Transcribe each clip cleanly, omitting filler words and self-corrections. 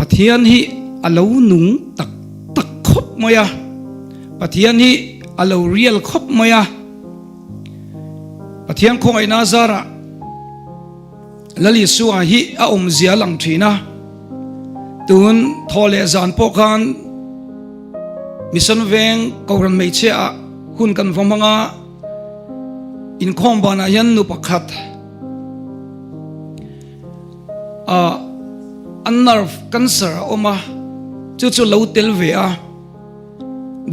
Pathian hi a lo nung tak tak khawp mai a, Pathian hi a lo real khawp mai a. Pathian khawngaihna zarah Lal Isua hi a awmzia a lang thin a, tun thaw leh zan pawh khan Mission Veng Kohhran hmeichhia ah hun kan va hmang a, inkhawm banah hian nu pakhat ah a nerve cancer a awm a, chu chu lo tel ve a.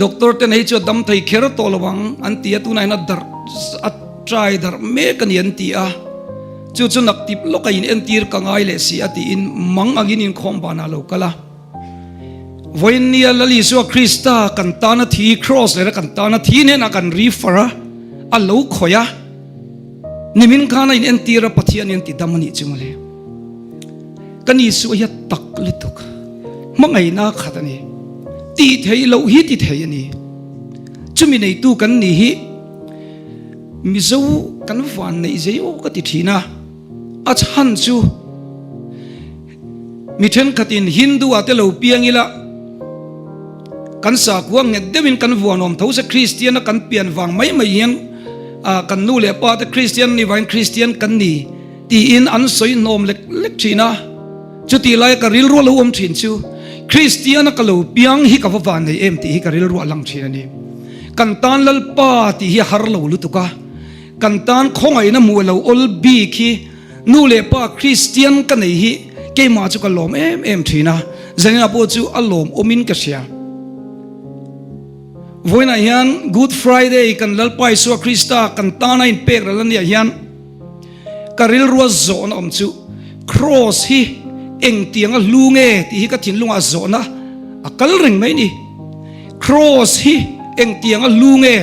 Doctor ten hei chu a dam thei kher tawh lo ang an ti a, tunah hian a darh a try darh mek a ni an ti a, chu chu nak tip lawk a in entir ka ngai leh si a tiin mang angin inkhawm banah a lo kal a. Vawiin nia Lal Isua Krista kan tana thi cross leh kan tana thi hnenah kan refer a, a lo khawih a, nimin khan a in entir a Pathian in ti dam a nih chu mawle. Kan Isua hi a tak lutuk, hmangaihna khat a ni. Tih theih loh hi ti thei a ni. Chumi neitu kan ni hi Mizo kan van neih zei aw ka ti thin a. A chhan chu mi thenkhatin Hindu ah te lo piang ila kan sakhua nghet deuhin kan vuanawm tho se Kristian a kan pian vang mai mai hian kan nu leh pa te Kristian ni vangin Kristian kan ni. Tiin an sawi hnawm lek lek thin a. Chutih laia ka rilru a lo awm thin chu Kristiana ka lo piang hi ka va van nei em tih hi ka rilru a lang thin a ni. Kan tan Lalpa tih hi a har lo lutuk a, kan tan khawngaihna hmuh a lo awl bik hi nu leh pa Kristian ka nei hi keimah chu ka lawm em em thin a, Zanina pawh chu a lawm awmin ka hria. Vawiinah hian Good Friday kan Lalpa Isua Krista kan tana inpek ral a nia hian, Ka rilrua zawhna awm chu Kross hi engtianga hlu nge tih hi ka thinlungah zawhna a kal reng mai ni. Kross hi engtianga hlu nge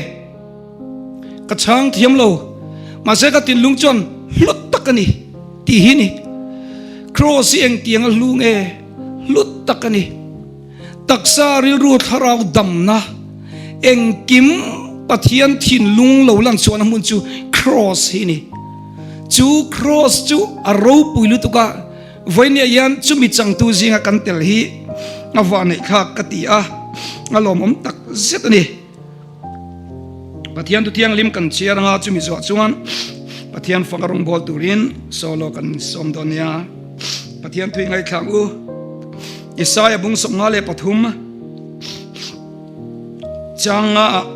ka chhang thiam lo, mahse ka thinlung chuan hlut tak a ni tih hi ni. Kross hi engtianga hlu nge hlut tak a ni. Taksa rilru thlarau damna engkim Pathian thinlung lo lan chhuahna hmun chu Kross hi a ni. Chu Kross chu a ropui lutuk a, vawinia hian chumi changtu zinga kan tel hi a vahneih thlak ka ti a, a lawmawm tak zet a ni. Pathian thu thianghlim kan chhiar anga chumi zuah chuan Pathian faka rawngbâwl turin solo kan sawm dawn nia. Pathian thui ngaihthlak u. Isaiah bung 53 chang nga ah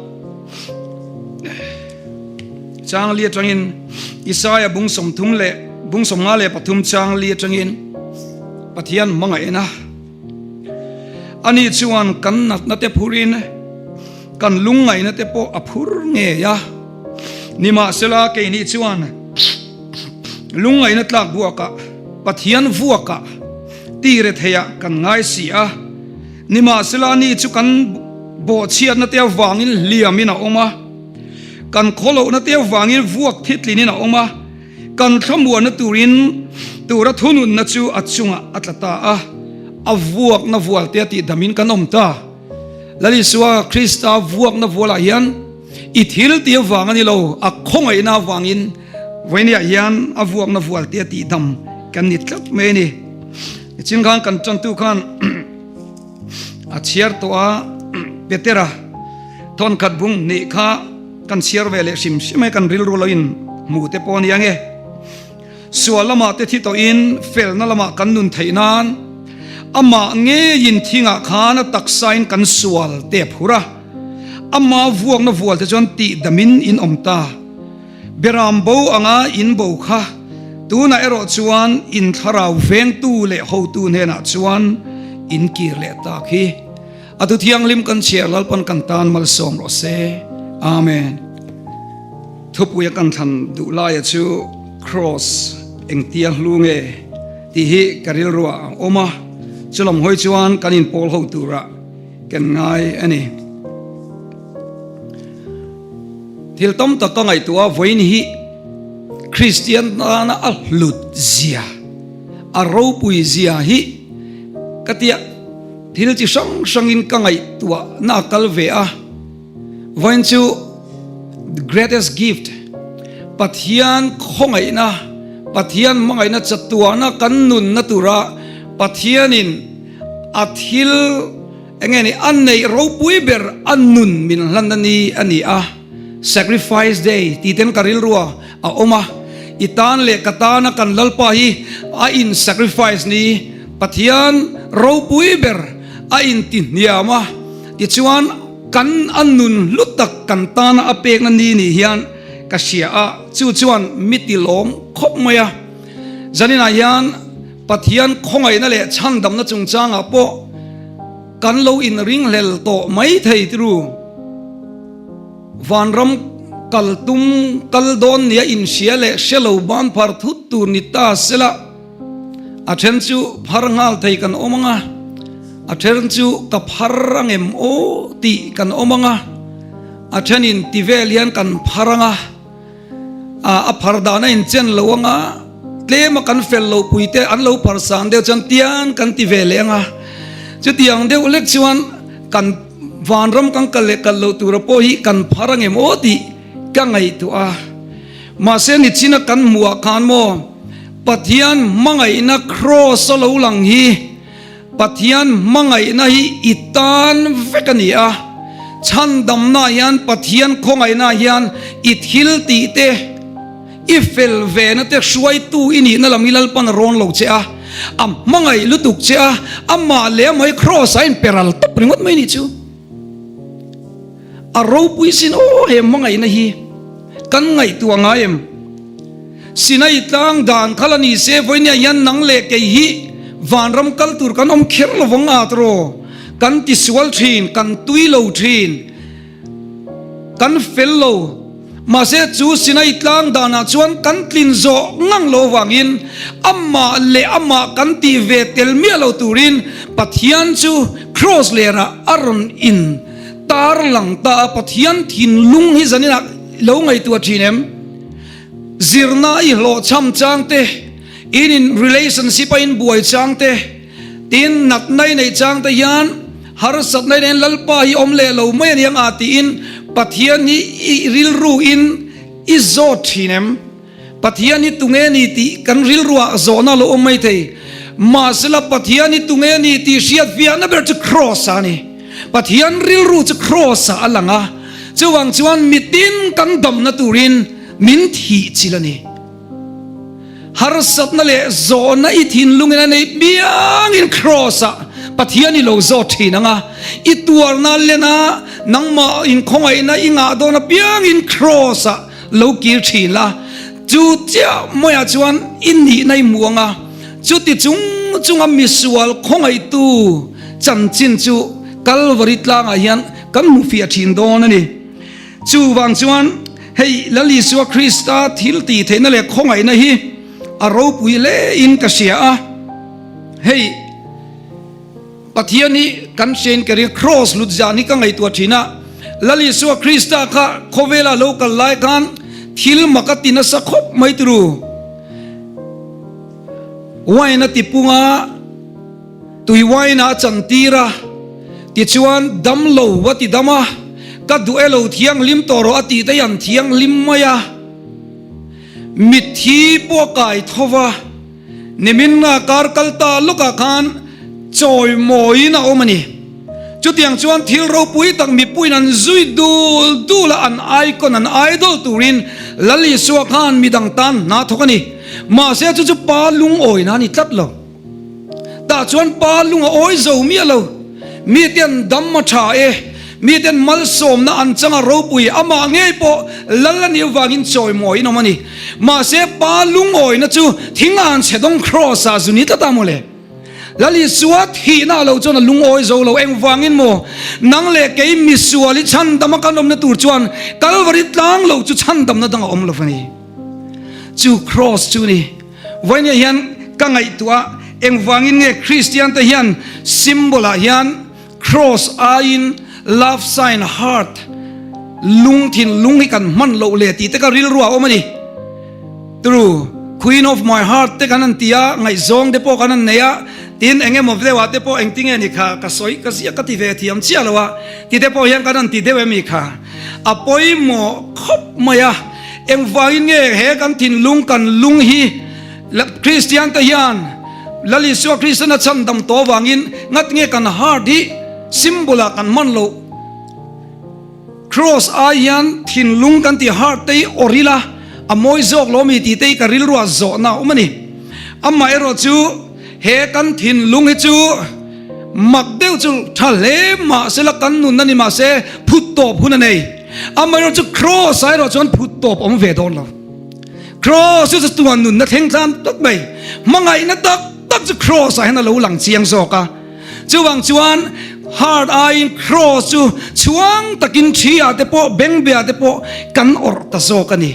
chang li atangin Isaiah bung 30 leh bung 53 chang li atangin Pathian hmangaihna Ani chuan kan natna te phurin kan lungngaihna te pawh a phur ngei a. Nimahsela keini chuan lungngaihna tlak buakah Pathian vuakah ti re theiah kan ngai si a. Nimahsela ani chu kan bawhchhiatna te avangin hliamin a awm a, kan khawlohna te avangin vuak thitlinin a awm a. Kan thlamuanna turin tura thununna chu a chungah a tla ta a, a vuakna vualte a tihdamin kan awm ta. Lal Isua Krista vuakna vualah hian i thil tih avang a ni lo, a khawngaihna avangin vawiiniah hian a vuakna vualte a tihdam kan ni tlat mai a ni. Nichin khan kan tantu khan a chhiar tawh a, Petera thawnkhat bung hnih kha Kan chhiar ve leh hrim hrim e, kan rilru lo in hmu te pawh a ni ange. Sual lamah te thi tawhin felna lamah kan nun theih nan amah ngeiin thingah khan a taksain kan sual te a phur a, ama vuakna vual te chuan tihdamin in awm ta. Beram bo anga in bo kha tunah erawh chuan in thlarau vengtu leh hotu hnenah chuan in kir leh tak hi. A thu thianghlim kan chhiar Lalpan kan tan malsawm rawh se. Amen. Thupuia kan thlan duh laia chu Cross engtia hlu nge tih hi ka rilruah a awm a, chulam hawi chuan kan inpawl ho turah kan ngai a ni. Thil tam tak ka ngaihtuah a, vawiin hi Kristian tana a hlut zia, a ropui zia hi ka tia. Thil chi hrang hrangin ka ngaihtuah na a kal ve a, vawiin chu the greatest gift, Pathian khawngaihna, Pathian hmangaihna chatuahna kan nunna tura Pathianin A thil eng nge ni a neih ropui ber a nun min hlanna ni a ni a, Sacrifice Day tih ten ka rilrua a awm a, i tan leh ka tana kan Lalpa hi a in sacrifice ni, Pathian ropui ber a in ti hniam a, tichuan kan a nun hlu tak kan tana a pekna ni ni hian ka hria a, chu chuan mi ti lawm khawp mai a. Zaninah hian Pathian khawngaihna leh chhandamna chungchangah pawh kan lo inringhlel tawh mai thei tiru. Vanram kal tum kal dawn nia inhria leh hre lo ban phar thut tur ni ta sela, a then chu phar nghal thei kan awm ang a, a then chu ka phar angem aw tih kan awm ang a, a thenin ti vel hian kan phar ang a. A phar dan a inchen lo anga, tlema kan fel lo pui te an lo phar sang deuh chuan tiang kan ti ve leh anga, chutiang deuh lek chuan kan vanram kan kal leh kal loh tura pawh hi kan phar angem aw tih ka ngaihtuah a. Mahse nichina kan hmuh ah khan maw Pathian hmangaihna kraws a lo lang hi Pathian hmangaihna hi i tan vek a ni a, chhandamna hian Pathian khawngaihna hian i thil tih te, i fel vena te hruaitu i nihna lam hi Lalpan a rawn lo che a, a hmangaih lutuk che a, amah leh amah hi kraws ah a inpe ral tawp ringawt mai nih chu. A ropui sin aw he hmangaihna hi kan ngaihtuah ngai em? Sinai tlang dan kha la ni se vawinia hian nang leh kei hi vanram kal tur kan awm kher lo vang at raw. Kan tisual thin, kan tui lo thin, kan fel lo. Mahse chu Sinai tlang danah chuan kan tlin zawh ngang lo avangin amah leh amah kan tih ve tel miah lo turin Pathian chu kraws lerah a rawn in tar lang ta a. Pathian thinlung hi zaninah lo ngaihtuah thin em? Zirna i hlawhchham chang te, in in relationship a in buai chang te, Tin, natna i neih chang te hian harsatna i neihin Lalpa hi awm leh lo mai a ni ang a tiin Pathian hi i rilru in i zawt thin em? Pathian hi tunge ni tih kan rilruah zawhna a lo awm mai thei. Mahsela Pathian hi tunge ni tih hriat fiahna ber chu Kraws ah a ni. Pathian rilru chu Kraws ah a lang a, chuvang chuan mitin kan damna turin min thih chilh a ni. Harsatna leh zawhna i thinlungin a neih piangin Kraws-ah Pathian i lo zawt thin ang a, i tuarna lena nangmah inkhawngaihna i ngah dawn apiangin Kraws-ah lo kir thin la, chu chiah mawia chuan i nihna i hmu ang a, chuti chung chunga misual khawngaihtu chanchin chu Kalvari tlangah hian kan hmu fiah thin dawn a ni. Chuvang chuan hei Lal Isua Krista thil tih theihna leh khawngaihna hi a ropui hle in ka hria a. Hei Pathian hi kan hriain ka ring Kraws lut zan hi ka ngaihtuah thin a. Lal Isua Krista kha khawvela lo kal lai khan thil mak a ti nasa khawp mai turu. Wine a ti pung a. Tui wine a chantir a, tichuan damlo a ti dam a, ka duh e lo thianghlim tawh rawh a tih te hi an thianghlim mai a, mitthi pawh a kai tho va, nimin nga kar kal ta lawkah khan chawimawiin a awm a ni. Chutiang chuan thil ropui tak mipuiin an zui dul dul a, an icon, an idol turin Lal Isua khan midang tan hna thawk a ni. Mahse chu chu pa lungawina a ni tlat lo. Tah chuan pa lung a awi zo miah lo. Mite an dam a tha e, mite an malsawmna an chang a ropui, amah ngei pawh lal a nih avangin chawimawi in awm a ni. Mahse pa lungawina chu thing an chhe dawng kraws ah zu ni tlat a mawle. Lal Isua thihna ah lo chuan a lungawi zo lo. Engvangin maw? Nang leh kei misual i chhandam a kan awmna tur chuan Kalvari tlang lo chu chhandamna dang a awm lo a ni. Chu kraws chu ni. Vawinia hian ka ngaihtuah a, engvangin nge Kristian te hian symbol ah hian cross aiin love sign heart lung thinlung hi kan hman loh le tih te ka rilru ah a awm a ni. True, Queen of my heart te kan han ti a, ngaihzawng te pawh kan han nei a, tin eng emaw deuh ah te pawh engtinge ni kha ka sawi ka ziak ka ti ve thiam chiah lo a, ti te pawh hian kan han ti deuh em i kha. A pawimawh khawp mai a, engvangin nge he kan thinlung kan lung hi Kristian te hian Lal Isua Kristan a chhandam tawh avangin ngat nge kan heart hi symbol ah kan hman loh? Cross ai hian thinlung kan tih heart te hi awrh ila a mawi zawk lo mi tih te hi ka rilruah zawhna a awm a ni. Amaherawh chu he kan thinlung hi chu mak deuh chu tha hle mahsela kan nunna ni mahse phut tawp hun a nei. Amaherawh chu cross ah erawh chuan phut tawp a awm ve dawn lo. Cross chu chatuan nunna thleng tlan tak mai hmangaihna tak tak chu cross ah hian a lo lang chiang zawk a. Chuvang chuan heart aiin cross chu chhuang takin thi ah te pawh bengbeh ah te pawh kan awrh ta zawk a ni.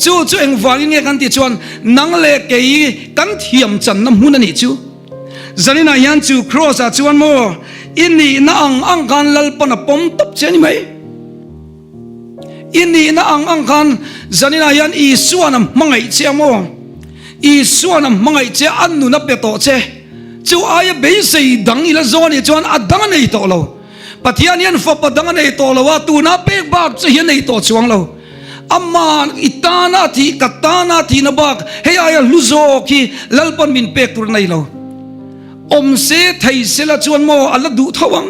Chu chu engvangin nge kan tih chuan nang leh kei kan thiam channa hmun a nih chu. Zaninah hian chu cross ah chuan maw i nihna ang ang khan Lalpan a pawm tawp che a ni mai. I nihna ang ang khan zaninah hian Isuan a hmangaih che a maw? Isuan a hmangaih che a nun a pe tawh che. Chu aia beisei dang i la zawn nih chuan a dang a nei tawh lo. Pathian hian fapa dang a nei tawh lo a, tuna pek bak che hi a nei tawh chuang lo. Ama i tana a thih, ka tana a thihna bak hei aia hlu zawk hi Lalpan min pek tur a nei lo. Awm se thei sela chuan maw a la duh tho ang.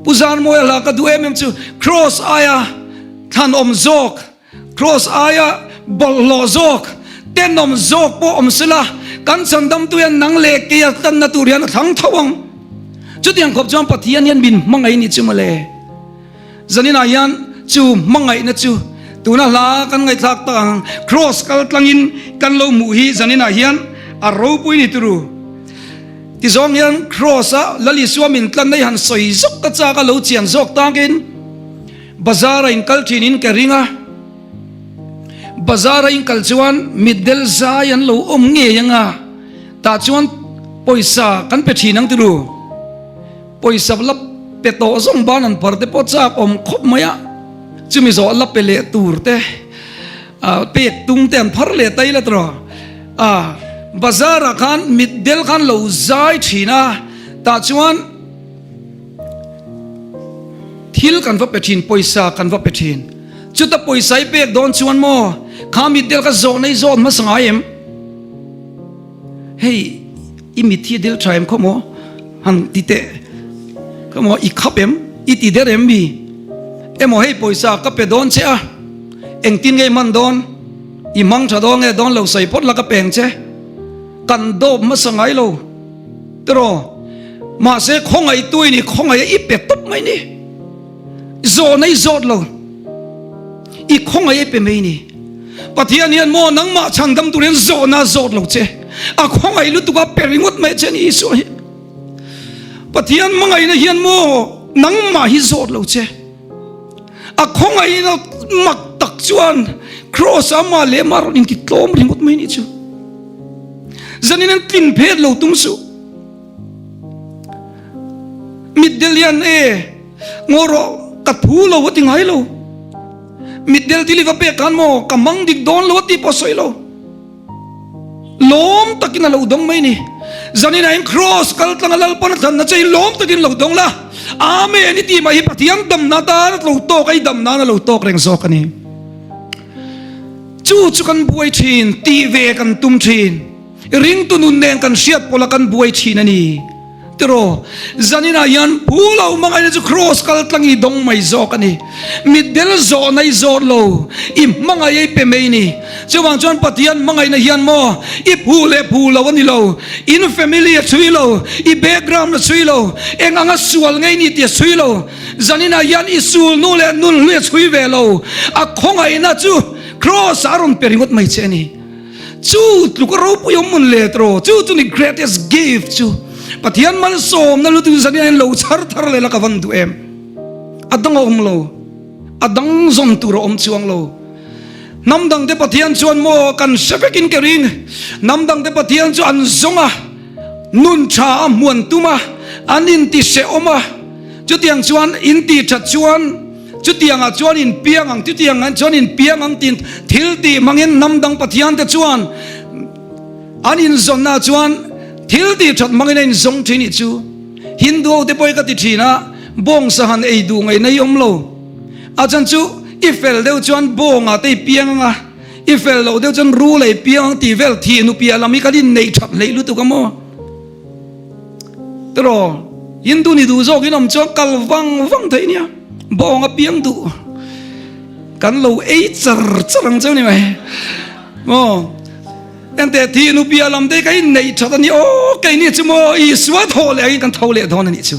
Pu Zanmawia hla ka duh em em chu Cross aia thlanawm zawk, Cross aia bawlhhlawh zawk, tenawm zawk pawh awm sela, kan chhandamtu hian nang leh keia tlanna tur hian a thlang tho ang. Chutiang khawp chuan Pathian hian min hmangaih ni chu mawle. Zaninah hian chu hmangaihna chu tuna hla kan ngaihthlak tak ang Cross kal tlangin kan lo hmuh hi zaninah hian a ropui ni turu. Tizawng hian Cross a Lal Isua min tlanna hi han sawi zawk ka chak a lo chian zawk takin Bazar a inkal thin in ka ring a, Bazar a inkal chuan mitdel zai an lo awm ngei anga tah chuan pawisa kan pe thin ang tiru. Pawisa la pe tawh zawng ban an phar te pawh chak awm khawp mai a, chumi zawh la pe leh tur te pek tung te an phar leh ta ila tawh a, bazar ah khan mitdel khan lo zai thin a, tah chuan thil kan va pe thin pawisa kan va pe thin, chuta pawisa i pek dawn chuan maw kha mitdel kha zawh nei zawt hmasa ngai em? Hei i mit hi a dil tha em khaw maw? Han ti teh khaw maw i khap em? I ti der em mi? Emaw hei pawisa ka pe dawn che a, engtin nge i hman dawn? I hmang tha dawn nge dawn lo sawi phawt la ka peng che. Kan dawp hmasa ngai lo tiraw? Mahse khawngaihtu i ni, khawngaih a i pe tawp mai ni. Zawhna i zawt lo, i khawngaih i pe mai ni. Pathian hian maw nangmah chhandam tur hian zawhna a zawt lo che, a khawngaih lutuk a pe ringawt mai che ni Isua hi. Pathian hmangaihna hian maw nangmah hi zawt lo che, a khawngaihna mak tak chuan Cross ah amah leh amah rawn intitlawm ringawt mai ni chu. Zanin an tlin phet lo tum suh. Mitdel hian e ngaw rawh ka thu lo a ti ngai lo. Mitdel thil i va pek khan maw ka mang dik dawn lo a ti pawh sawi lo. Lawm takin a lo dawng mai ni. Zanin ah hian Cross kal tlang a Lalpan a thlanna che hi lawm takin lo dawng la. Amen i tih mah hi Pathian damna atan a lo tawk a, i dam nan a lo tawk reng zawk a ni. Chu chu kan buai thin, tih ve kan tum thin. Ringtu nun nen kan hriat pawlh a kan buai thin a ni. Tiraw, zaninah hian Pu lo hmangaihna chu Kraws kal tlang i dawng mai zawk a ni. Mitdel zawhna i zawt lo, i hmangaih a i pe mai ni. Chuvang chuan Pathian hmangaihna hian maw i phu leh phu lo a ni lo, in family a chhui lo, i background a chhui lo, eng anga sual ngei ni tih a chhui lo. Zaninah hian i sul nu leh nun hlui a chhui ve lo, a khawngaihna chu Kraws ah a rawn pe ringawt mai che a ni. Chu tluk a ropui awm mun let rawh, chu chu ni greatest gift chu. Pathian malsawmna lutuk zan hian lo chhar thar leh la ka van duh em. A dang a awm lo, a dang zawn tur a awm chuang lo. Hnam dang te Pathian chuan maw kan hre vekin ka ring, hnam dang te Pathian chu an zawng a, nun tha a hmuan tum a, an inti hrehawm a, chutiang chuan inti that chuan, Chutiangah chuan in piang ang, chutiangah chuan in piang ang tiin thil tih hmangin hnam dang Pathiante chuan an inzawnnaah chuan thil tih that hmangin a inzawng thin nih chu. Hindu ho te pawh hi ka ti thin a, bawngsa han ei duh ngaihna hi awm lo. A chhan chu i fel deuh chuan bawngah te i piang ang a, i fel loh deuh chuan rul a i piang ang tih vel thih nupiah lam hi kan inneih that hleih lutuk a maw? Tiraw? Hindu ni duh zawkin awm chuan kal vang vang theih nia. Bawng a piang duh. Kan lo ei char char ang cheu ni mai. Maw? Enteh thi nu bia lam te ka in neih that ani aw keini chu maw Isua thaw leh angin kan tho leh dawn anih chu.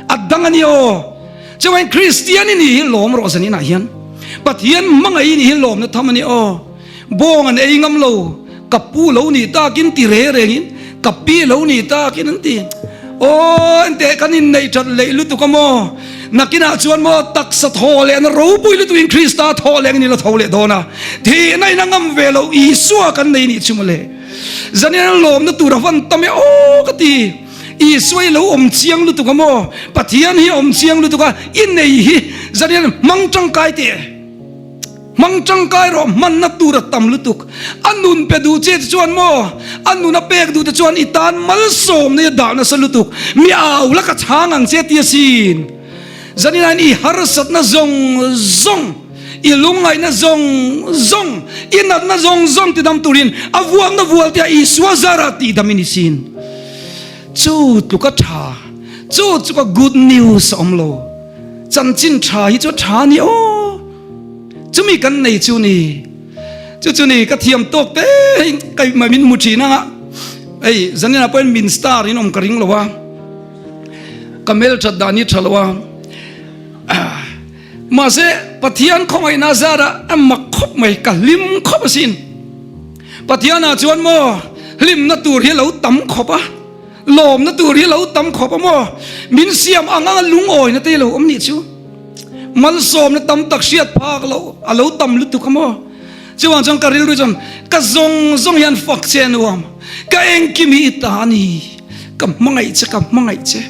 A dang ani aw. Chuan Kristian i nih hi lawm rawh zanin ah hian. Pathian hmangaih i nih hi lawmna tham ani aw. Bawng an ei ngam lo, ka pu lo nih takin ti re rengin, ka pi lo nih takin an ti. Aw enteh kan inneih that leih lutuk a maw? Nakinah chuan maw taksa thaw leh na ropui lutukin Krista thaw leh angin i la tho leh dawn a, thihna in a ngam ve lo Isua kan nei nih chu mawle. Zanin a lawmna tur a van tam e aw ka ti. Isua i lo awm chiang lutuk a maw? Pathian hi a awm chiang lutuk a, i nei hi zanin hmang tangkai teh. Hmang tangkai rawh hmanna tur a tam lutuk. A nun pe duh che te chuan maw? A nun a pek duh te chuan i tan malsawmna i a dah nasa lutuk. Mi au la ka chhang ang che ti asin. Zanin i harsatna zawng zawng, i lungngaihna zawng zawng, i natna zawng zawng tidam turin a vuakna vual te ah Isua zarah tihdam i ni sin. Chu tluka tha, chu tluka good news a awm lo. Chanchin tha hi chu a tha a ni aw. Chumi kan nei chu ni. Chu chu ni ka thiam tawk te hei kai mai min hmu thin anga hei zanina pawhin min star in awm ka ring lo a ka hmel that dan hi tha lo a mahse Pathian khawngaihna zara a mak khawp mai ka hlim khawp asin Pathianah chuan maw hlimna tur hi lo tam khawp a Lawmna tur hi lo tam khawp a maw? Min siam ang anga lungawina te lo awm nih chu. Malsawmna tam tak hriat phak loh a lo tam lutuk a maw? Chuvang chuan ka rilru chuan ka zawng zawng hian fak che a nuam. Ka engkim hi i ta a ni. Ka hmangaih che, ka hmangaih che.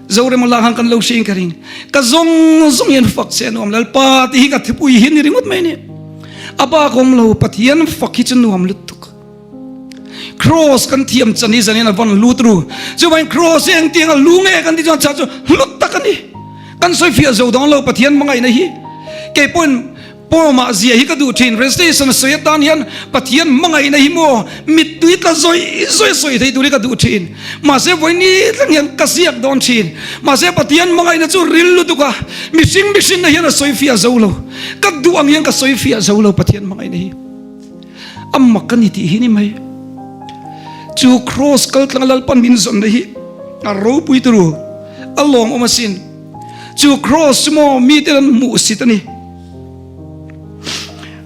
Zorema lah khan kan lo hriin ka ring. Ka zawng zawng hian fak che a nuam. Lalpa tih hi ka thupui hi ni ringawt mai a ni. A bak awm lo, Pathian fak hi chu nuam lutuk. Cross kan thiam chan hi zanin a van lut ru. Chuvain cross hi engtiang a lu nge kan ti chuan chah chu hlut tak a ni. Kan sawi fiah zo dawn lo Pathian hmangaihna hi. Kei pawhin pawmah zia hi ka duh thin. Recitation sawi atan hian Pathian hmangaihna hi maw mittui tla zawi zawi sawi thei tur hi ka duh thin. Mahse vawiini thleng hian ka ziak dawn thin. Mahse Pathian hmangaihna chu ril lutuk a, mihring mihrinna hian a sawi fiah zo lo. Ka duh ang hian ka sawi fiah zo lo Pathian hmangaihna hi. A mak a ni tih hi ni mai. Chu cross kal tlanga Lalpan min zawnna hi a ropui turu, a lawmawm asin. Chu cross chu maw mite an hmuh sit a ni.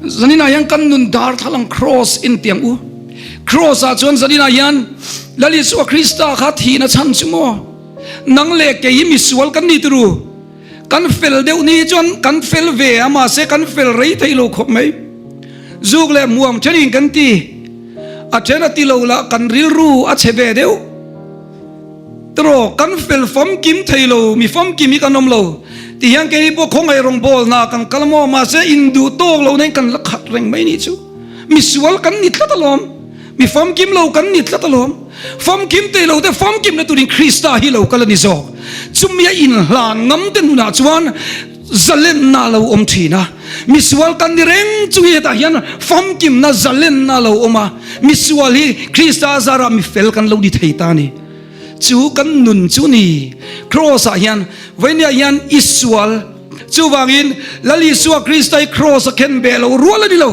Zaninah hian kan nun darthlalang cross intiang u. Cross ah chuan zaninah hian Lal Isua Krista kha thihna chhan chu maw nang leh kei hi misual kan ni turu. Kan fel deuh ni chuan kan fel ve a, mahse kan fel rei thei lo khawp mai. Zuk leh hmuam thenin kan ti, a then a ti lo lah kan rilru a chhe ve deuh. Tiraw, kan fel famkim thei lo, mi famkim hi kan awm lo. Ti hian keini pawh khawngaih rawngbâwl hna kan kal maw, mahse induh tawk lo nen kan la khat reng mai nih chu. Misual kan ni tlat alawm. Mi famkim lo kan ni tlat alawm. Famkim tei lo te famkimna turin Krista hi lo kal a ni zawk. Chumi a inhlan ngam te nunah chuan zalenna a lo awm thin a. Misual kan ni reng chu hi hetah hian famkimna zalenna a lo awm a. Misual hi Krista zarah mi fel kan lo ni thei ta a ni. Chu kan nun chu ni. Kraws ah hian vawinia hian i sual. Chuvangin Lal Isua Krista hi kraws a khen beh lo rual a ni lo.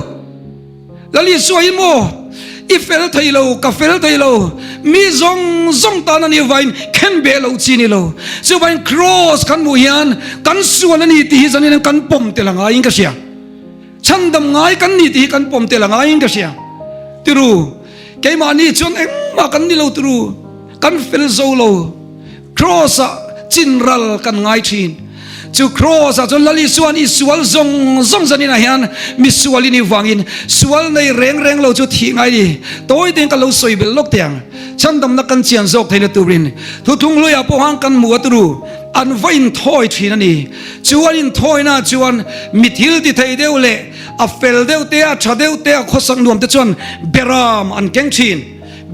Lal Isua hi maw i fel thei lo, ka fel thei lo, mi zawng zawng tan a nih vain khen beh lo chi ni lo. Chuvain Cross kan hmuh hian kan sual a ni tih hi zanin kan pawm tel a ngaiin ka hria. Chhandam ngai kan ni tih hi kan pawm tel a ngaiin ka hria. Tiru, keimahni chuan engmah kan ni lo tiru, kan fel zo lo. Cross ah chin ral kan ngai thin. Chu cross ah chuan Lal Isua'n i sual zawng zawng zanin ah hian mi sual i nih vangin sual nei reng reng lo chu thih ngai ni. Tawi tein ka lo sawi belh lawk teh ang. Chhandamna kan chian zawk theihna turin thuthlung hlui ah pawh khan kan hmu a turu an va inthawi thin a ni. Chu an inthawina ah chuan mi thil ti thei deuh leh a fel deuh te a tha deuh te a khawsak nuam te chuan beram an keng thin.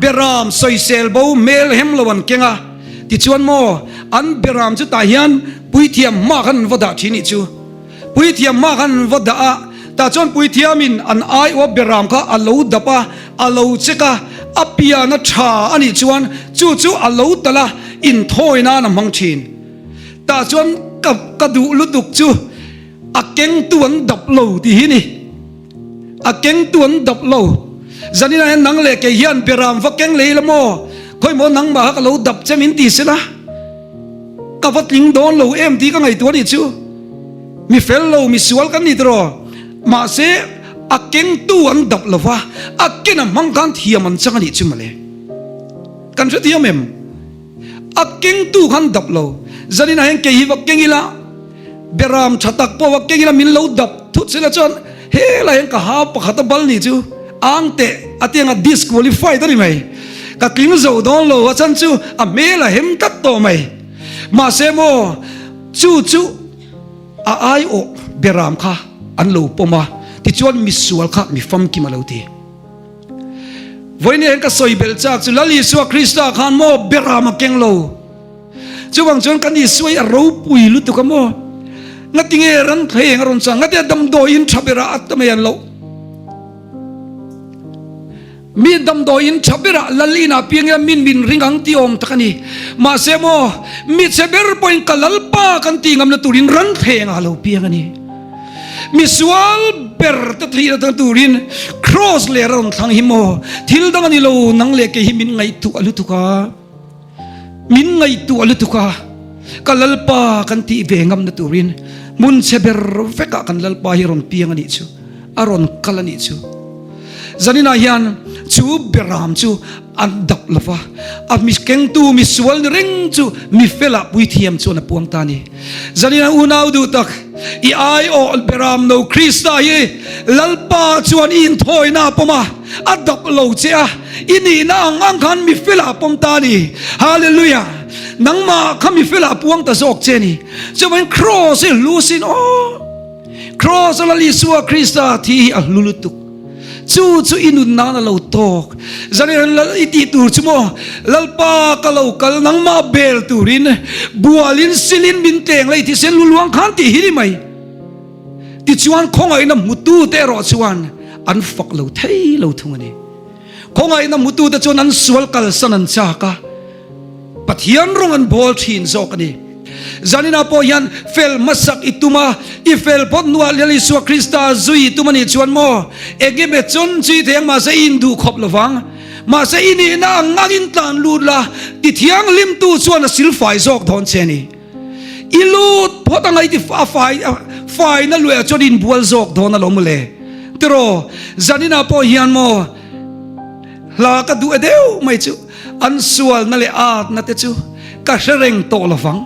Beram sawisel bo hmel hem lo an keng a, tichuan maw an beram chu tah hian puithiam hma khan an va dah thin nih chu. Puithiam hma khan an va dah a, tah chuan puithiamin an aiawh beram kha a lo dap a, a lo check a, a pian a tha a nih chuan chu chu a lo talh a. Inthawi nan a hmang thin. Tah chuan ka ka duh lutuk chu a kengtu an dap lo tih hi ni. A kengtu an dap lo. Zaninah hian nang leh kei hian beram va keng lei la maw? Khawimaw nangmah kha ka lo dap che min ti sela ka va tling dawn lo em tih ka ngaihtuah anih chu. Mi fel lo, mi sual kan ni tiraw? Mahse a kengtu an dap lo va, a ken a hmang khan thiam an chang anih chu mawle. Kan hrethiam em? A kengtu khan dap lo. Zaninah hian kei hi va keng ila, beram tha tak pawh va keng ila min lo dap thut sela chuan helai hian ka ha pakhat a bal nih chu ang teh a ti anga disqualified a ni mai. Ka tling zo dawn lo a chan chu a hmel a hem tlat tawh mai. Mahse maw chu chu a aiawh beram kha an lo pawm a, tichuan misual kha mi famkim a lo ti. Vawiin hian ka sawi belh chak chu Lal Isua Krista khan maw beram a keng lo. Chuvang chuan kan Isua hi a ropui lutuk a maw. Ngatinge ran thleng a rawn chang, ngatinge damdawiin tha berah a ta mai an loh. Mi damdawiin tha berah Lal inah piang ila min min ring ang tih awm tak a ni. Mahse maw mi chhe ber pawhin ka Lalpa kan tih ngamna turin ran thleng ah a lo piang a ni. Misual ber te theihna dang turin Kraws leh rawn thlang hi maw thil dang a ni lo, nang leh kei hi min ngaihtuah lutuk a, min ngaihtuah lutuk a, ka Lalpa kan tih ve ngamna turin hmun chhe ber vekah kan Lalpa hi rawn piang a nih chu, a rawn kal a nih chu. Zaninah hian chu beram chu an dap lo va, a mi kengtu misual ni reng chu mi felah puithiam chuan a puang ta a ni. Zaninah unau duh tak, i aiawh beram no Krista hi Lalpa chuan i inthawina a pawm a, a dap lo che a, i nihna ang ang khan mi felah a pawm ta a ni. Hallelujah! Nangmah kha mi felah a puang ta zawk che a ni. Chuvangin Kraws hi hlu sin aw! Kraws a Lal Isua Krista thi hi a hlu lutuk. Chu chu i nun nan a lo tawk. Zarian Lal i tih tur chu maw? Lalpa ka lo kal nangmah bel turin bualin silin min tleng lei thisen lu luang khan tih hi ni mai. Tichuan khawngaihna hmutute erawh chuan an fak lo thei lo thung a ni. Khawngaihna hmutute chuan an sual kalsan an chak a. Pathian rawng an bawl thin zawk a ni. Zaninah pawh hian fel hmasak i tum a, i fel phawt hnuah Lal Isua Krista zui i tum a nih chuan maw, engemaw chawn chu i thei ang mahse i induh khawp lo vang. Mahse i nihna ang angin tlan lut la, ti thianghlimtu chuan a silfai zawk dawn che a ni. I lut phawt anga i ti a fai faina luiah chuan i inbual zawk dawn alawm mawle. Tiraw, zaninah pawh hian maw hla ka duh e deuh mai chu. An sualna leh atna te chu ka hre reng tawh lo vang.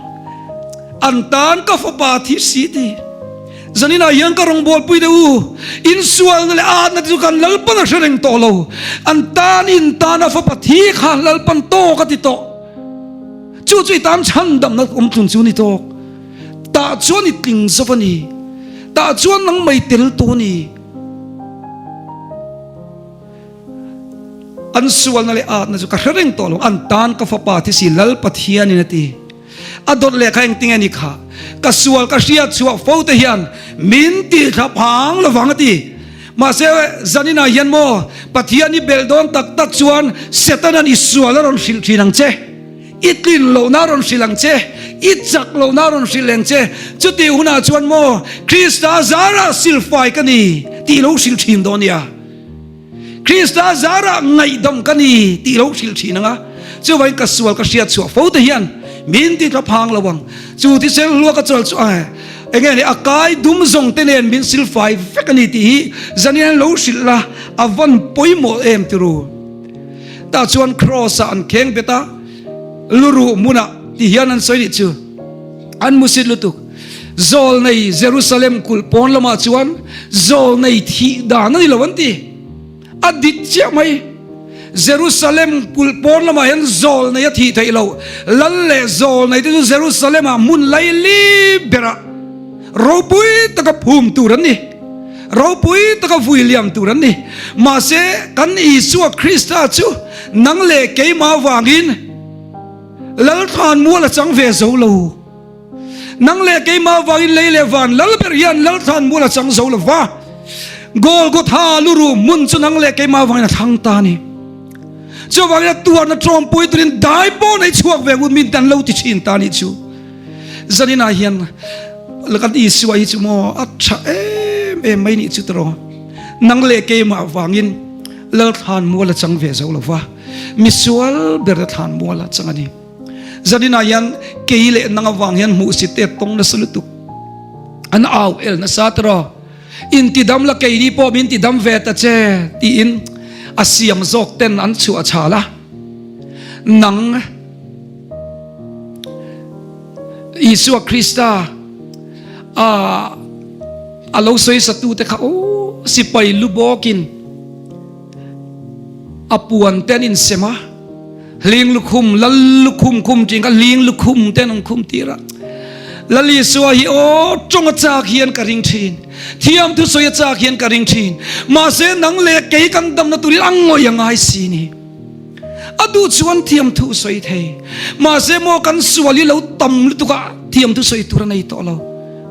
An tan ka fapa thi si ti. Zaninah hian ka rawngbawlpui deuh u. In sualna leh atna te chu kan Lalpan a hre reng tawh lo. An tan in tana fapa thi kha Lalpan tawk a ti tawh. Chu chu i tan chhandamna awm tlun chu ni tawk. Tah chuan i tling zo a ni. Tah chuan nang mai tel tu a ni. An sualna leh atna chu ka hre reng tawh lo, an tan ka fapa thi si Lal Pathianin a ti. A dawt leh kha engtinge ni kha? Ka sual ka hriat chhuah fo te hian min tih thla phang lovang a ti. Mahse zaninah hian maw Pathian i belh dawn tak tak chuan Setanan i sual a rawn hrilh thin ang che, i tlin lohna a rawn hrilh ang che, i chak lohna a rawn hrilh ang che. Chutih hunah chuan maw Krista zarah silfai ka ni tih lo hrilh thin dawn nia. Krista zarah ngaihdam ka ni tih lo hrilh thin ang a, chuvangin ka sual ka hriat chhuah fo te hian min ti tla phang lo ang. Chu thisen hlua ka chawl chu eng nge ni a kai dum zawng te nen min silfai vek a ni tih hi zanin an lo hrilh la, a van pawimawh em ti ru. Tah chuan Kraws ah an kheng bet a, luruh hmunah ti hian an sawi nih chu. An musit lutuk. Zawlnei Jerusalem kulh pawn lamah chuan zawlnei thih dan a ni lo an ti. A dik chiah mai. Jerusalem kulh pawn lamah hian zawlnei a thih theih loh. Lal leh zawlnei te chu Jerusalem ah hmun laili berah ropui taka phum tur an ni. Ropui taka vui liam tur an ni. Mahse kan Isua Krista chu nang leh keimah avangin Lalthlan mual a chang ve zo lo. Nang leh keimah avangin lei leh van lal ber hian Lalthlan mual a chang zo lo va. Golgotha luruh hmun chu nang leh keimah avangin a thlang ta a ni. Chuvangin a tuarna tawmpui turin dai pawh nei chhuak ve ngut min dan lo ti thin ta nih chu. Zaninah hian kan Isua hi chu maw a tha em em mai nih chu tiraw. Nang leh keimah vangin Lalthlan mual a chang ve zo lova, misual ber a thlan mual a chang a ni. Zaninah hian kei leh nang avang hian hmuhsit te tawng nasa lutuk. An au el nasa tiraw. Intidam la keini pawh min tidam ve ta che tiin a siam zawk ten an chhuah chhal a. Nang Isua Krista a a lo sawi satu te kha aw sipai lu bawkin a puan te an insem a, hling lukhum lal lukhum khum tih kha hling lukhum te an khum tir a. Lal Isua hi aw tawng a chak hian ka ring thin, thiam thusawi a chak hian ka ring thin, mahse nang leh kei kan damna turin a ngawih a ngai si ni. A duh chuan thiam thu sawi thei, mahse maw kan sual hi lo tam lutuk a thiam thu sawi tur a nei tawh lo,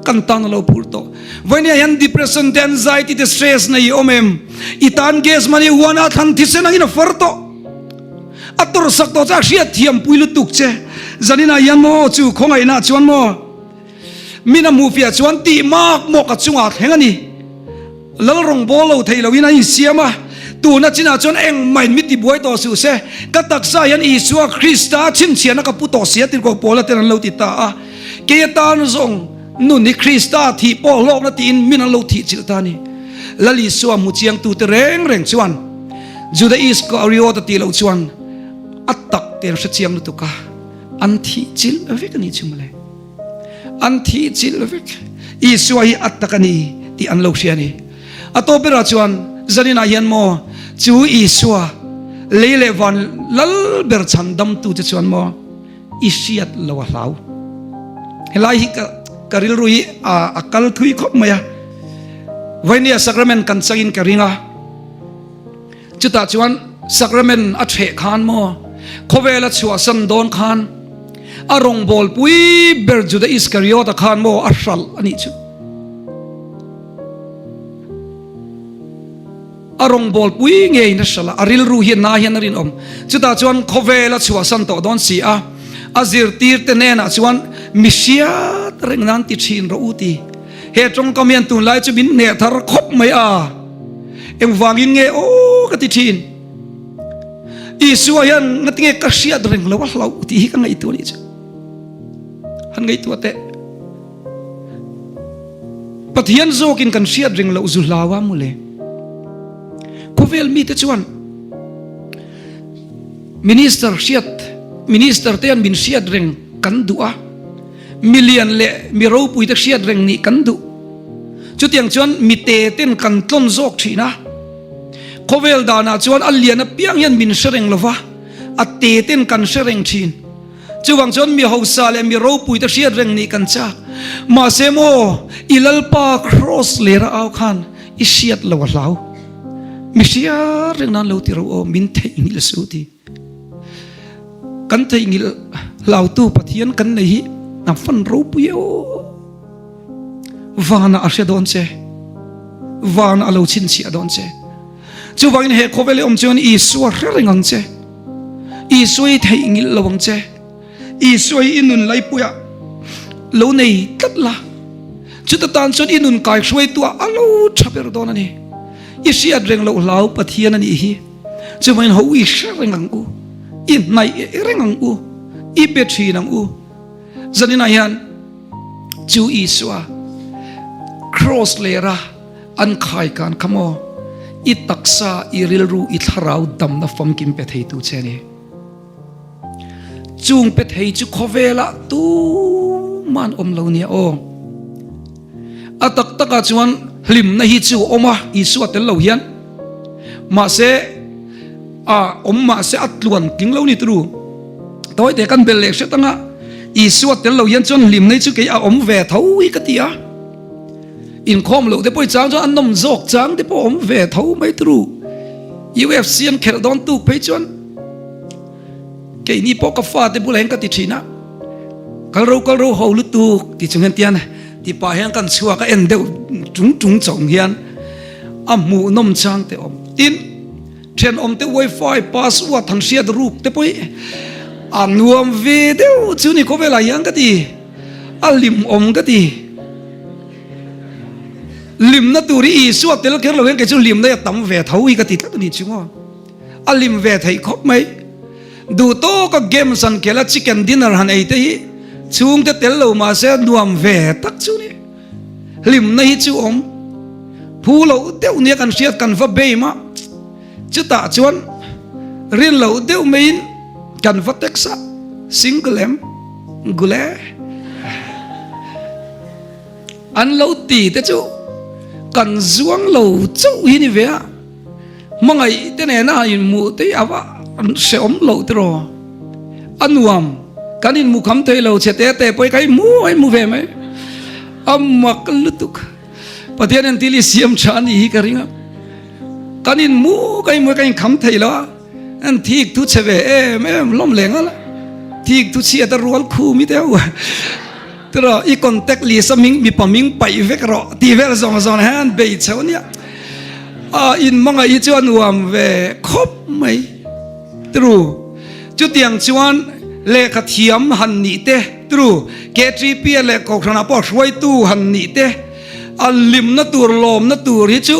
kan tan a lo phur tawh. Vawinia hian depression te anxiety te stress nei i awm em? I tan gas man i huan a thlan thisen angin a far tawh. A tawrhsak tawh che a hriat thiam pui lutuk che. Zaninah hian maw chu khawngaihna chuan maw min a hmuh fiah chuan tih mak mawk a chungah thleng a ni. Lal rawng bawl lo thei loin a insiam a, tuna chinah chuan engmah in mi tibuai tawh suh se, ka taksa hian Isua Krista chhinchhiahna ka pu tawh si a tirhkoh Paula ten an lo ti ta a, kei atan zawng nun hi Krista thih pawh hlawkna tiin min an lo thih chilh ta a ni. Lal Isua hmu chiangtute reng reng chuan Juda Iskariot a tih loh chuan a tak te an hrechiang lutuk a, an thih chilh vek a nih chu mawle. An thih chilh vek. Isua hi a tak a ni tih an lo hria a ni. A tawp berah chuan zaninah hian maw chu Isua lei leh van lal ber chhan damtu che chuan maw i hriat lo a hlau. Helai hi ka ka rilru hi a a kal thui khawp mai a. Vainia sacrament kan changin ka ring a. Chutah chuan sacrament a ṭheh khan maw, khawvela chhuahsan dawn khan a rawngbawlpui ber Juda Iskariota khan maw a hralh a nih chu. A rawngbawlpui ngeiin a hralh a, a rilru hi a na hian a rinawm. Chutah chuan khawvela chhuahsan tawh dawn si a, a zirtirte hnenah chuan mi hriat reng nan ti ṭhin rawh u ti. He tawngkam hian tunlai chu min hneh thar khawp mai a. Engvangin nge aw ka ti thin. Isua hian ngatinge ka hriat reng lo a hlauh tih hi ka ngaihtuah nih chu. Han ngaihtuah teh. Pathian zawkin kan hriat reng loh zu hlau a mawle. Khawvel mite chuan minister hriat minister te hian min hriat reng kan duh a. Milian leh mi ropuite hriat reng nih kan duh. Chutiang chuan mi te ten kan tlawn zawk thin a. Khawvel danah chuan a lian apiang hian min hre reng lova, a te ten kan hre reng thin. Chuvang chuan mi hausa leh mi ropuite hriat reng nih kan chak. Mahse maw, i Lalpa Kraws lera au khan i hriat lo a hlau. Mi hriat reng nan lo ti ro aw, min theihnghilh suh ti. Kan theihnghilh hlautu Pathian kan nei hi a fan ropui e aw. Vanah a hre dawn che. Vanah a lo chhinchhiah dawn che. Chuvangin he khawvel i awm chuan Isua hre reng ang che. Isua i theihnghilh lo ang che. Isua hi i nun laipuiah lo nei tlat la. Chuta tan chuan i nun kaihruaituah a lo tha ber dawn a ni. I hriat reng loh hlau Pathian a nih hi. Chuvangin ho i hre reng ang u, i hnaih reng ang u, i be thin ang u. Zaninah hian chu Isua cross lera an khai kan kha maw i taksa, i rilru, i thlarau damna famkim pe theitu che a ni. Chung pe thei chu khawvelah tuman awm lo nia aw. A tak takah chuan hlimna hi chu a awm a, Isua tel lo hian. Mahse, a awm mahse a tluan tling lo ni turu. Tawite kan bel leh hret anga Isua tel lo hian chuan hlimna hi chu kei a awm ve tho hi ka ti a. Inkhawm loh te pawh i chang chuan a nawm zawk chang te pawh a awm ve tho mai turu. UFC an khelh dawn tuk phei chuan Keini pawh ka fate bulah hian ka ti thin a, kal ro kal ro ho lutuk ti chung hian tian ti pah hian kan chhuak a en deuh tung tung chawng hian a hmuhnawm chang te awm. Tin, Thenawmte wifi password han hriat ruk te pawh hi a nuam ve deuh chu ni khawvelah hian ka ti, a hlimawm ka ti. Hlimna tur hi Isua tel kher lo hian kei chu hlimna hi a tam ve tho hi ka ti tlat a ni chu maw. A hlim ve theih khawp mai. Duh tawka games han khelh a chicken dinner han ei te hi chhungte tel lo mahse nuam ve tak chu ni. Hlimna hi chu awm phu loh deuh nia kan hriat kan va beim a, chutah chuan rin loh deuh maiin kan va text a, single em? Gule an lo ti te chu kan zuang lo chauh hi ni ve a. Hmangaih te nena inhmuh te hi a va hrehawm loh tiraw? A nuam, kan inhmu kham thei lo chhe te te pawh hi ka inhmu a inhmu ve mai. A mak lutuk. Pathian hian thil hi siam tha a nih hi ka ring a. Kan inhmu ka inhmu ka inkham thei lo a, an thik thu chhe ve em em hlawm leh nghal a. Thik thu chhiat a rual khum hi deuh. Tiraw i contact list a hming mipa hming paih vek rawh tih vel zawng zawng hian bei chho ania. A in hmangaih hi chu a nuam ve khawp mai tru. Chutiang chuan lehkha thiam han nih te tru, KTP a leh kohhranah pawh hruaitu han nih te a hlimna tur lawmna tur hi chu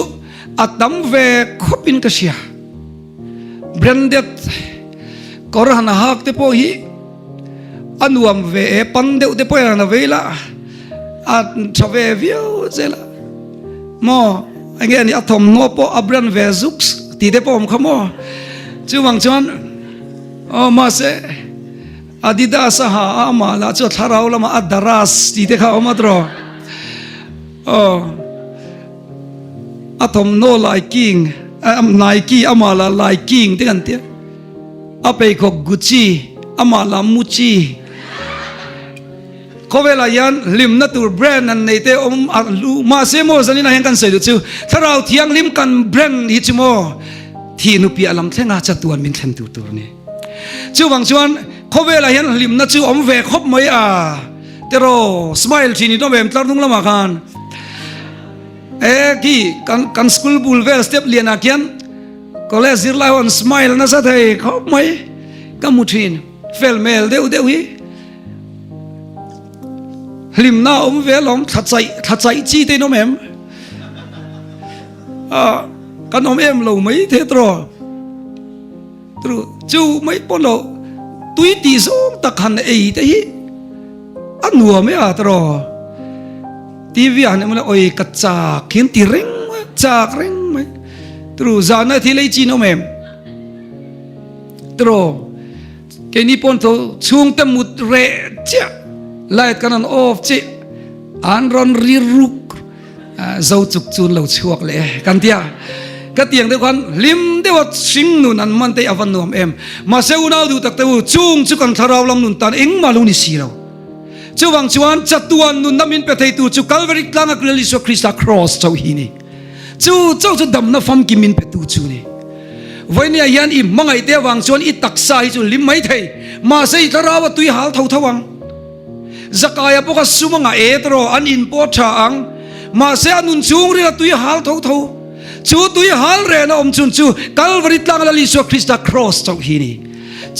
a tam ve khawpin ka hria. Branded kawr han hak te pawh hi a nuam ve e, pan deuh te pawh hian a vei la, a tha ve viau zel a maw enge a nih a thawmhnaw pawh a brand ve zuk tih te pawh awm kha maw chuvang chuan aw mahse Adidas a ha a amah lah chu a thlarau lamah a daras tih te kha a awm a tiraw aw. A thawmhnaw lai king Nike amah lah lai king te kan tia a pheikhawk Gucci amah lah Mucci khawvelah hian hlimna tur brand an nei te awm a hlu mahse maw zaninah hian kan sawi duh chu thlarau thianghlim kan brand hi chu maw thih nupiah lam thlenga chatuan min thlen tur tur a ni chuvang chuan khawvelah hian hlimna chu awm ve khawp mai a teraw smile thin in awm em tlar hnung lamah khan. E khi kan kan school bul vel step lian ah khian college zirlai ho an smile nasa thei khawp mai ka hmu thin fel hmel deuh deuh hi hlimna a awm ve alawm thla chaih thla chaih chi te in awm em a kan awm em lo mai the tawh. Tru chu mai pawh lo tui tih zawng tak han ei te hi a nuam e a tawraw TV ah han en oi ka chak hian ti reng mai chak reng mai tru zana thil ei chin awm em tru keini pawn tho chhungte mut reh chiah light kan han off chiah an rawn ri ruk. Zo chuk chun lo chhuak leh e kan tia. Ka tiang deuh khan hlim deuha hring nun an hman te a va nuam em. Mahse unau duh tak te u, chung chu kan thlarau lam nun tan engmah lo ni si lo. Chuvang chuan chatuan nunna min pe thei tur chu Kalvari tlanga Lal Isua Krista Kraws chauh hi ni. Chu chauh chu damna famkim min pe tu chu ni. Vawinia hian i hmangaih te avang chuan i taksa hi chu hlim mai thei. Mahse i thlarau a tui hal tho tho ang. Zakaia pawh kha sum a ngah e tawh an in pawh a tha ang. Mahse a nun chhung ril a tui hal tho tho. Chu tui hal rehna awm chhun chu Kalvari tlanga Lal Isua Krista Kraws chauh hi ni.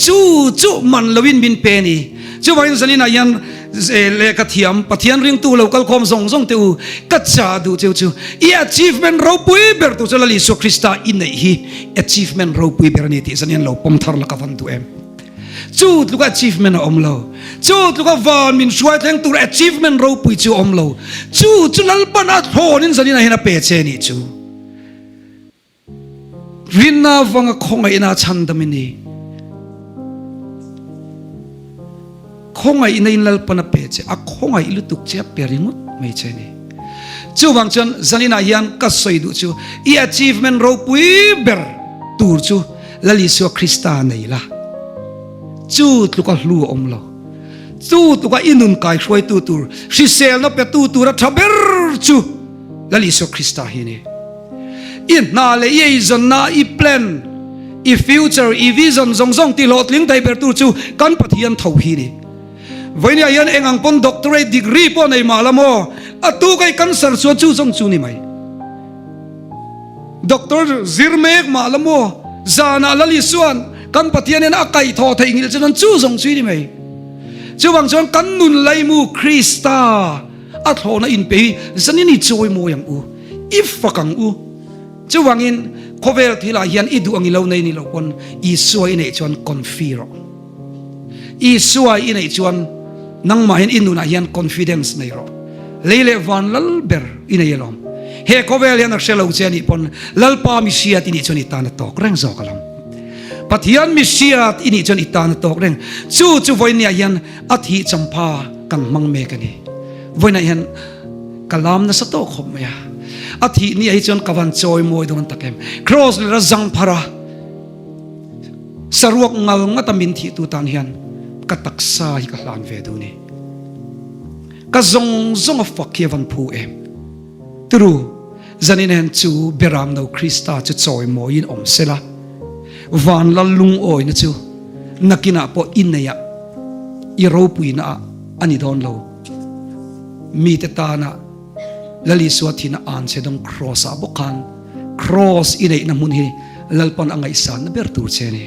Chu chu man loin min pe ni. Chuvangin zaninah hian lehkha thiam Pathian ringtu lo kalkhawm zawng zawng te u ka chah duh cheu chu i achievement ropui ber tur chu Lal Isua Krista i neih hi achievement ropui ber a ni tih zanin lo pawm thar la ka van duh em. Chu tluka achievement a awm lo. Chu tluka van min hruai thleng tur achievement ropui chu a awm lo. Chu chu Lalpan a thlawnin zaninah hian a pe che nih chu. Rinna avanga khawngaihna a chhandam i ni. Khawngaihna in Lalpan a pe che, a khawngaih lutuk che a pe ringawt mai che ni. Chuvang chuan zaninah hian ka sawi duh chu i achievement ropui ber tur chu Lal Isua Krista nei la, chu tluka hlu a awm lo. Chu tluka i nun kaihruaitu tur, hriselna petu tura tha ber chu Lal Isua Krista hi a ni. I hna leh i eizawnna, i plan, i future, i vision zawng zawng tihlawhtling thei ber tur chu kan Pathian tho hi a ni. Vawinia hian eng ang pawn doctorate degree pawh nei mah la maw, a tuka i cancer chuan chu zawng chu ni mai. Doctor zir mek mah la maw? Zanah Lal Isua'n kan Pathian hian a kaihthawh theihnghilh che chuan chu zawng chu i ni mai. Chuvang chuan kan nun laimu Krista a thlawhna inpe hi zanin i chawi mawi ang u, i fak ang u. Chuvangin khawvel thilah hian i duh ang i lo nei ni lo pawn Isua i neih chuan confi rawh. Isua i neih chuan nangmah hian i nunah hian confidence nei rawh. Lei leh van lal ber i nei alawm. He khawvel hian a hre lo che anih pawn Lalpa mi hriat i nih chuan i tan a tawk reng zawk alawm. Pathian mi hriat i nih chuan i tan a tawk reng. Chu chu vawinia hian a thih champha kan hmang mek a ni. Vawiinah hian ka lam nasa tawk khawp mai a. A thih ni ah hi chuan ka van chawi mawi dawn tak em. Cross leh a zang phar a. Saruak ngal ngat a min thih tu tan hian ka taksa hi ka hlan ve duh ni. Ka zawng zawng a fak hi a van phu em. Turu, zanin hian chu Beram No Krista chu chawi mawiin awm sela, van lal lungawina chu nakinah pawh i neih ah, i ropuina ah a ni dawn lo. Mite tana Lal Isua thihna an che dawng Kraws ah bawk khan Kraws i neihna hmun hi Lalpan a ngaihsanna ber tur che a ni.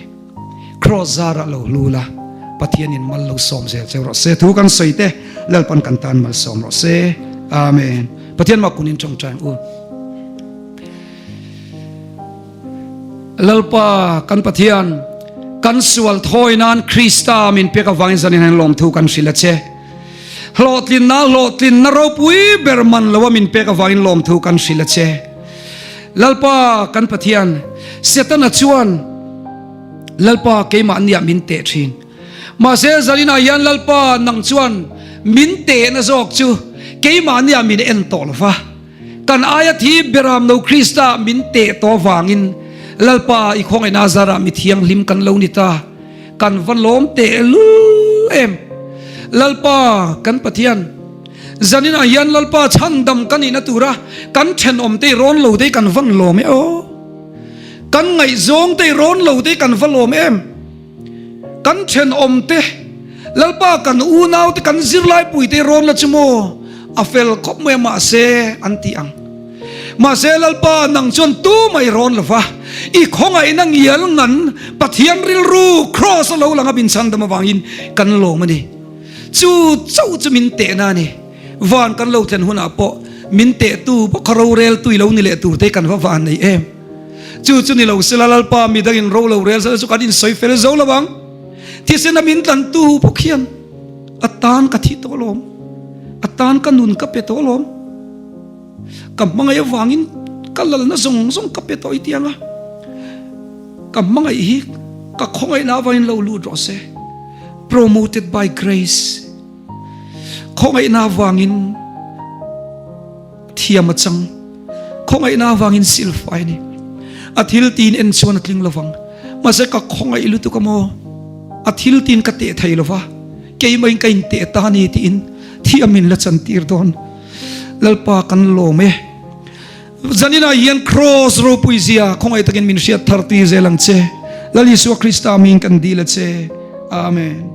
Kraws zarah lo hlu la, Pathianin mal lo sawm zel cheu rawh se. Thu kan sawi te Lalpan kan tan mal sawm rawh se. Amen. Pathian mah kunin tawngtai ang u. Lalpa kan Pathian, kan sual thawi nan Krista min pek avangin zanin hian lawmthu kan hrilh a che. Hlawhtlinna hlawhtlinna ropui ber man loa min pek avangin lawmthu kan hrilh a che. Lalpa kan Pathian, Setana chuan Lalpa keimahniah min teh thin. Mahse zaninah hian Lalpa nang chuan min tehna zawk chu keimahniah min en tawh lo va. Kan aia thi Beram No Krista min teh tawh avangin Lalpa i khawngaihna zarah mi thianghlim kan lo ni ta. Kan va lawm teh lul em. Lalpa kan Pathian, zaninah hian Lalpa chhandam ka nihna tura kan thenawm te i rawn lo te kan van lawm e aw. Kan ngaihzawng te i rawn lo te kan va lawm em. Kan thenawm te, Lalpa kan unau te, kan zirlaipui te i rawn la chu maw a fel khawp mai a mahse an ti ang. Mahse Lalpa nang chuan tumah i rawn lova, i khawngaihna ngial ngan Pathian rilru Kraws a lo lang a min chhandam avangin kan lawm a ni. Chu chauh chu min tehna a ni. Van kan lo thlen hunah pawh min tehtu bawk kha roreltu i lo ni leh tur te kan va van nei em. Chu chu ni lo sela Lalpa midangin ro lo rel sela chu kan insawi fel zo lo ang. Thisena min tlantu bawk hian a tan ka thih tawh alawm, a tan ka nun ka pe tawh alawm. Ka hmangaih avangin ka lalna zawng zawng ka pe tawh i tiang a, ka hmangaih hi ka khawngaihna avangin lo lut rawh se. Promoted by grace. Khawngaihna avangin thiam a chang. Khawngaihna avangin silfai a ni. A thil tiin en chuan a tling lovang. Mahse ka khawngaih lutuk a maw? A thil tiin ka teh thei lova, keimahin ka inteh ta a ni tiin thiamin la chantir dawn. Lalpa kan lawm e. Zaninah hian Kraws ropui zia khawngaih takin min hriat thar tir zel ang che. Lal Isua Krista hming kan dil a che. Amen.